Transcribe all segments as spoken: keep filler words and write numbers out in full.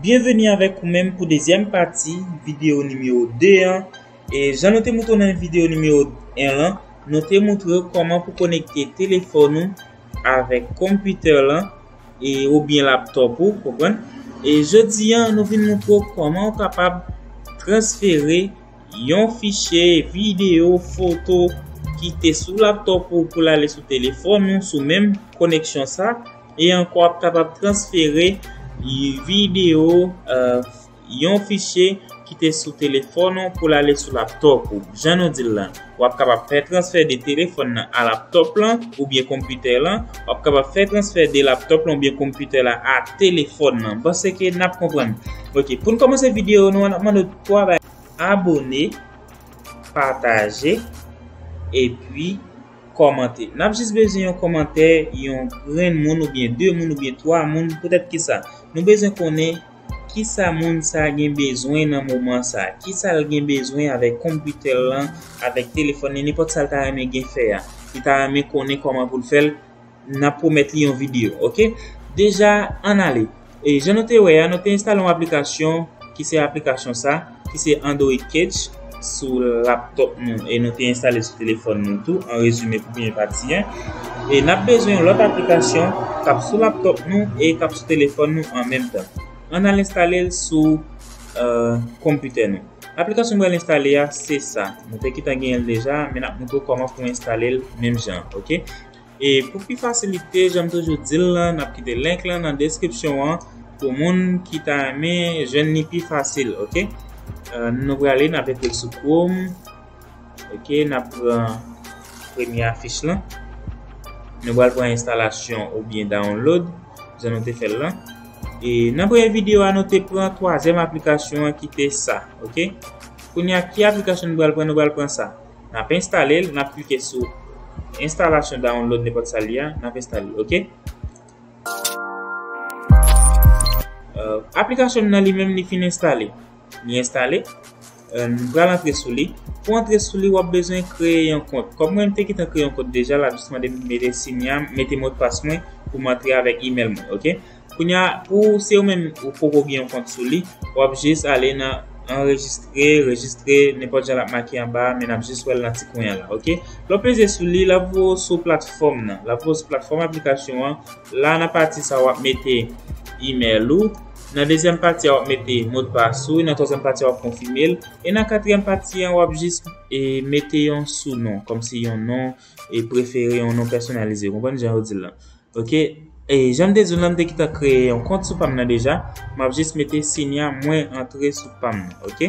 Byenveni avèk ou menm pou dezyèm pati videyo nimewo de an. E jan nou te moutre w nan videyo nimewo en lan, nou te moutre w kòman pou konekte telefòn ou avèk konpitè lan e oubyen laptòp ou, konprann? E jodi an, nou vin moutre w kòman ou kapab transfere yon fichye, videyo, foto ki te sou laptòp ou pou l ale sou telefòn ou sou menm koneksyon sa. E ankò, w ap kapab transfere videyo, euh, yon fichye ki te sou telefòn ou pou l ale sou laptòp ou. Jan nou di l lan, w ap kapab fè transfè de telefòn nan a laptòp lan oubyen konpitè lan. W ap kapab fè transfè de laptòp lan oubyen konpitè la a telefòn nan. M panse ke n ap konprann. Ok, pou n kòmanse videyo nou an, n ap mande w twa bagay. Abone, pataje, epi kòmante. N ap jis bezwen yon kòmantè, yon grenn moun oubyen de moun oubyen twa moun. Poutèt ki sa? Nou bezwen konnen kisa moun sa gen bezwen nan moman sa. Kisa l gen bezwen avèk konpitè l lan, avèk telefòn li, nenpòt sa l ta renmen gen fè a. Li ta renmen konnen kòman pou l fè l, n ap pwomèt li yon videyo, ok? Deja, ann ale. E jan nou te wè a, nou te enstale yon aplikasyon ki se aplikasyon sa, ki se Android Catch sou laptòp nou. E nou te enstale sou telefòn nou tou, an rezime pou premye pati an. E n ap bezwen yon lòt aplikasyon k ap sou laptòp nou e k ap sou telefòn nou an menm tan. Ann al enstale l sou, euh, konpitè nou. Aplikasyon m pral enstale a, se sa. Nou te gentan genyen l deja, men n ap moutre w kòman pou enstale l menm jan, ok? E pou pi fasilite, jan m toujou di l lan, n ap kite link lan nan deskripsyon an pou moun ki ta renmen jwenn li pi fasil, ok? Euh, nou prale, n ap ekri l sou Chrome, ok? N ap pran premye afich lan. Nou pral pran enstalasyon oubyen download, jan nou te fè l lan. E nan premye videyo a, nou te pran twazyèm aplikasyon an ki te sa, ok? Kounye a, ki aplikasyon nou pral pran? Nou pral pran sa. N ap enstale l, n ap klike sou enstalasyon download nenpòt sa li a, n ap enstale l, ok? Euh, aplikasyon m nan li menm li fin enstale. Li enstale. Euh, m pral antre sou li. Pou antre sou li, w ap bezwen kreye yon kont. Kòm mwen, m te gentan kreye yon kont deja, l ap jis mande m mete sinya m, mete modpas mwen pou m antre avèk email mwen, ok? Kounye a, pou se ou menm ou poko gen yon kont sou li, w ap jis ale nan anrejistre, rejistre, nenpòt jan l ap make anba a, men n ap jis wè l nan ti kwen an la, ok? Lè w peze sou li, l ap voye w sou platfòm nan. L ap voye w sou platfòm aplikasyon an. La, nan pati sa, w ap mete email ou. Nan dezyèm pati a, w ap mete modpas ou. Nan twazyèm pati a, w ap konfime l. E nan katriyèm pati an, w ap jis, e, mete yon sounon, kòmsi yon non, e, prefere, yon non pèsonalize. Ou konprann jan yo di l lan? Ok. E jan m te di w lan, m te gentan kreye yon kont sou pa m nan deja. M ap jis mete sinya mwen antre sou pa m nan. Ok.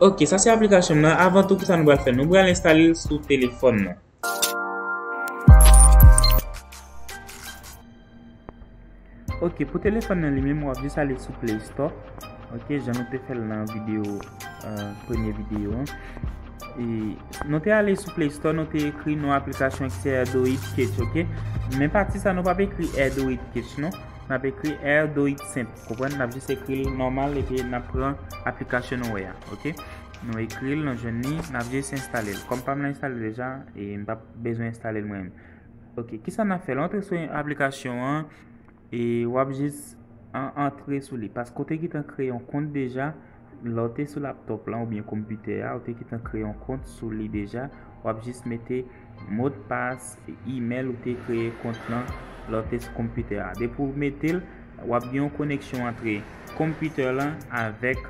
Ok, sa se aplikasyon m nan. Avan tou, kisa nou pral fè? Nou pral enstale l sou telefòn nan. Ok, pou telefòn nan li menm, w ap jis ale sou Play Store. Ok, jan nou te fè l nan videyo, euh, premye videyo an. E nou te ale sou Play Store, nou te ekri non aplikasyon ki se Android Catch, ok? Men pati sa, nou p ap ekri Android Catch, non. N ap ekri Android senp, konprann? N ap jis ekri l nòmal epi n ap pran aplikasyon nou wè a, ok? Nou ekri l, nou jwenn li, n ap jis enstale l. Kòm pa m nan enstale deja, e m p ap bezwen enstale l mwen menm. Ok, kisa n ap fè? Lè w antre sou aplikasyon an, e w ap jis an-, antre sou li. Paske w te gentan kreye yon kont deja, lè w te sou laptòp lan oubyen konpitè a, w te gentan kreye yon kont sou li deja, w ap jis mete modpas, email ou te kreye kont lan lè w te sou konpitè a. Depi w mete l, w ap gen yon koneksyon antre konpitè lan avèk,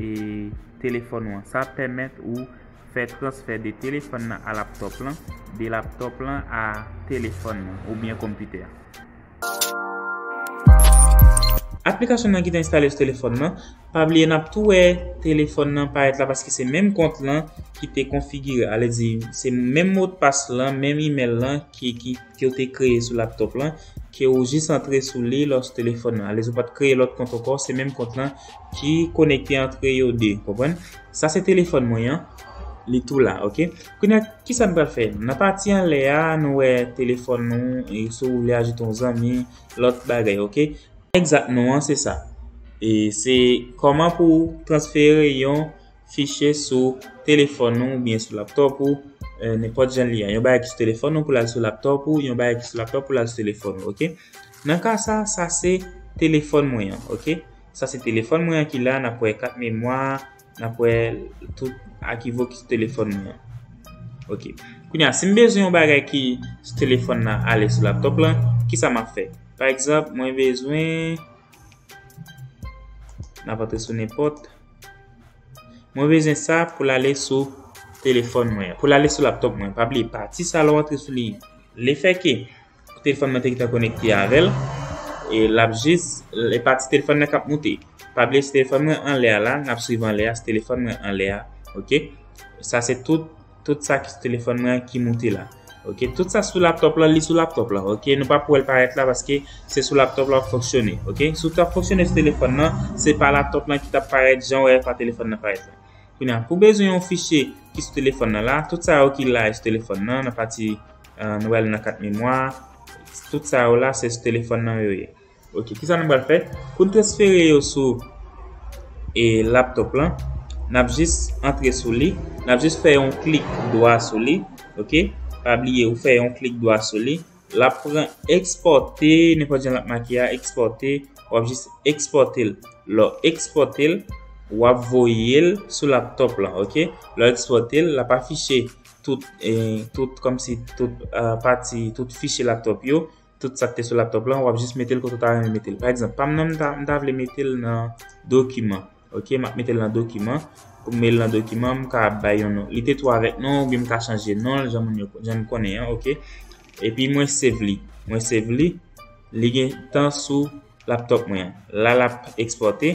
e, telefòn ou an. Sa ap pèmèt ou fè transfè de telefòn nan a laptòp lan, de laptòp lan a telefòn nan oubyen konpitè a. Aplikasyon nan ki te enstale sou telefòn nan, pa bliye n ap tou wè telefòn nan parèt la paske se menm kont lan ki te konfigire. Ale di, se menm modpas lan, menm email lan ki, ki, ke w te kreye sou laptòp lan, ke w jis antre sou li lè w sou telefòn nan. Ale di, w pa t kreye lòt kont ankò, se menm kont lan ki konekte antre yo de, konprann? Sa se telefòn mwen an, li tou la, ok? Kounye a, kisa n pral fè? Nan pati anlè a, nou wè telefòn nou, e si w vle ajoute yon zanmi, lòt bagay, ok? Egzak non an, se sa. E se kòman pou w transfere yon fichye sou telefòn ou oubyen sou laptòp ou, eh, nenpòt jan li ye. Yon bagay ki sou telefòn ou pou l al sou laptòp ou, yon bagay ki sou laptòp pou l al sou telefòn ou, oke? Nan ka sa, sa se telefòn mwen an, oke? Sa se telefòn mwen an ki la, n ap wè kat memwa, n ap wè tout akivo ki sou telefòn mwen an. Oke. Kounye a, si m bezwen yon bagay ki sou telefòn nan ale sou laptòp lan, kisa m ap fè? Pa egzanp, mwen bezwen, n ap antre sou nenpòt. Mwen bezwen sa pou l ale sou telefòn mwen an, pou l ale sou laptòp mwen. Pa bliye, pati sa lè w antre sou li, lefètke telefòn mwen te gentan konekte avè l, e l ap jis, e pati telefòn nan k ap moute. Pa bliye, se telefòn mwen anlè a la, n ap swiv anlè a, se telefòn mwen anlè a, oke? Sa se tout, tout sa ki sou telefòn mwen an ki moute la. Oke, tout sa sou laptòp lan, li sou laptòp lan, oke? Nou p ap wè l parèt la paske se sou laptòp lan w ap fonksyone, oke? Si w t ap fonksyone sou telefòn nan, se pa laptòp lan ki t ap parèt jan w wè pa telefòn nan parèt la. Kounye a, pou bezwen yon fichye ki sou telefòn nan la, tout sa yo ki la sou telefòn nan, nan pati, eh, nou wè l nan kat memwa, tout sa yo la, se sou telefòn nan yo ye. Oke, kisa nou pral fè? Pou n transfere yo sou, e, laptòp lan, n ap jis antre sou li, n ap jis fè yon klik dwa sou li, oke? Pa bliye, ou fè yon klik dwa sou li, l ap pran ekspòte, nenpòt jan l ap make a, ekspòte, w ap jis ekspòte l. Lè w ekspòte l, w ap voye l sou laptòp lan, oke? Lè w ekspòte l, l ap afiche tout, e, tout, kòmsi tout, eh, pati, tout fichye laptòp yo, tout sa k te sou laptòp lan, w ap jis mete l kote w ta renmen mete l. Pa egzanp, pa m nan, m ta, m ta vle mete l nan dokiman. Oke, m ap mete l nan dokiman. Pou m mete l nan dokiman, m ka bay yon non. Li te tou avèk non, oubyen m ka chanje non l, jan moun yo, jan m konnen an, oke. Epi mwen save li. Mwen save li. Li gentan sou laptòp mwen an. La l ap ekspòte.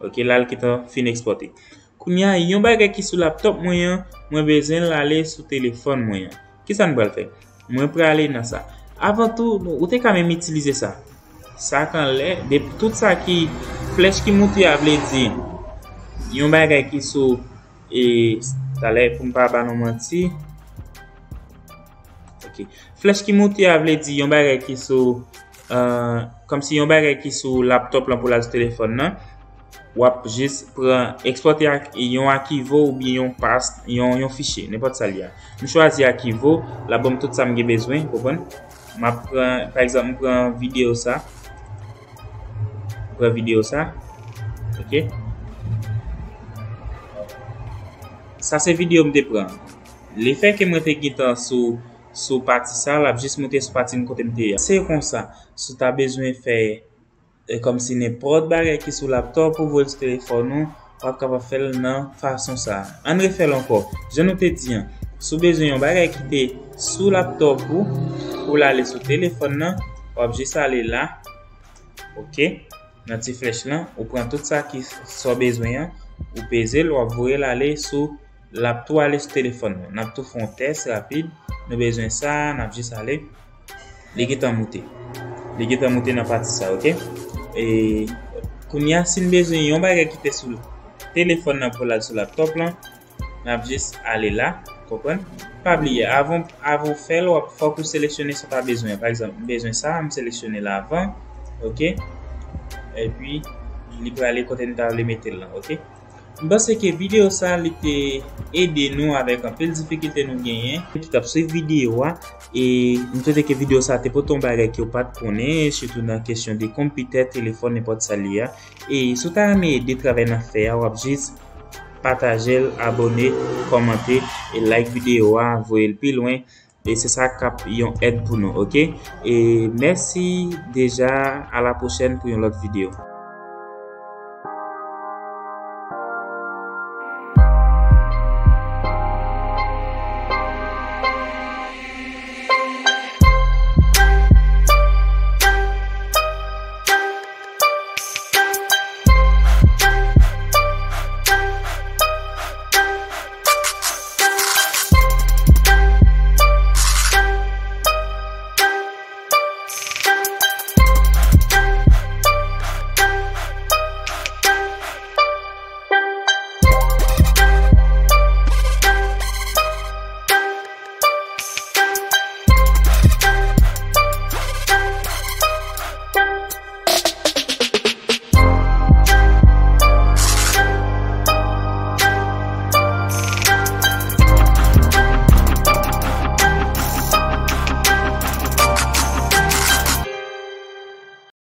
Oke, la l gentan fin ekspòte. Kounye a, yon bagay ki sou laptòp mwen an, mwen bezwen l ale sou telefòn mwen an. Kisa n pral fè? Mwen prale nan sa. Avan tou, ou te ka menm itilize sa. Sa k anlè, de, tout sa ki, flèch ki moute a vle di yon bagay ki sou, e, talè pou m pa ba nou manti. Oke. Flèch ki moute a vle di yon bagay ki sou, eh, kòmsi yon bagay ki sou laptòp lan pou l al sou telefòn nan. W ap jis pran, ekspòte ak, yon akivo oubyen yon pas, yon, yon fichye, nenpòt sa l ye a. M chwazi akivo, l ap ban m tout sa m gen bezwen, konprann? M ap pran, pa egzanp, m pran videyo sa. M pran videyo sa. Oke. Sa se videyo m te pran. Lefètke mwen te gentan sou, sou pati sa, l ap jis moute sou pati m kote m te ye a. Se konsa, si w ta bezwen fè, e, kòmsi nenpòt bagay ki sou laptòp ou voye l sou telefòn ou, w ap kapab fè l nan fason sa a. Ann refè l ankò. Jan nou te di an, si w bezwen yon bagay ki te sou laptòp ou, pou l ale sou telefòn nan, w ap jis ale la, oke, nan ti flèch lan, ou pran tout sa ki, sa w bezwen an, ou peze l, w ap voye l ale sou l ap tou ale sou telefòn nou. N ap tou fè yon tès rapid. Nou bezwen sa, n ap jis ale. Li gentan moute. Li gentan moute nan pati sa, oke? E kounye a, si n bezwen yon bagay ki te sou telefòn nan pou l al sou laptòp lan, n ap jis ale la, konprann? Pa bliye, avan, avan w fè l, w ap, fòk ou seleksyone sa w ta bezwen. Pa egzanp, m bezwen sa, m seleksyone l avan, oke? Epi, li prale kote n ta vle mete l lan, oke? M panse ke videyo sa, li te ede nou avèk anpil difikilte nou genyen. Ki t ap swiv videyo a, e m swete ke videyo sa te pote yon bagay ke w pa t konnen, sitou nan kesyon de konpitè, telefòn, nenpòt sa l ye a. E si w ta renmen ede travay n ap fè a, w ap jis pataje l, abòne, kòmante, e like videyo a, voye l pi lwen. E se sa k ap yon èd pou nou, oke? E mèsi deja, a la pwochèn pou yon lòt videyo.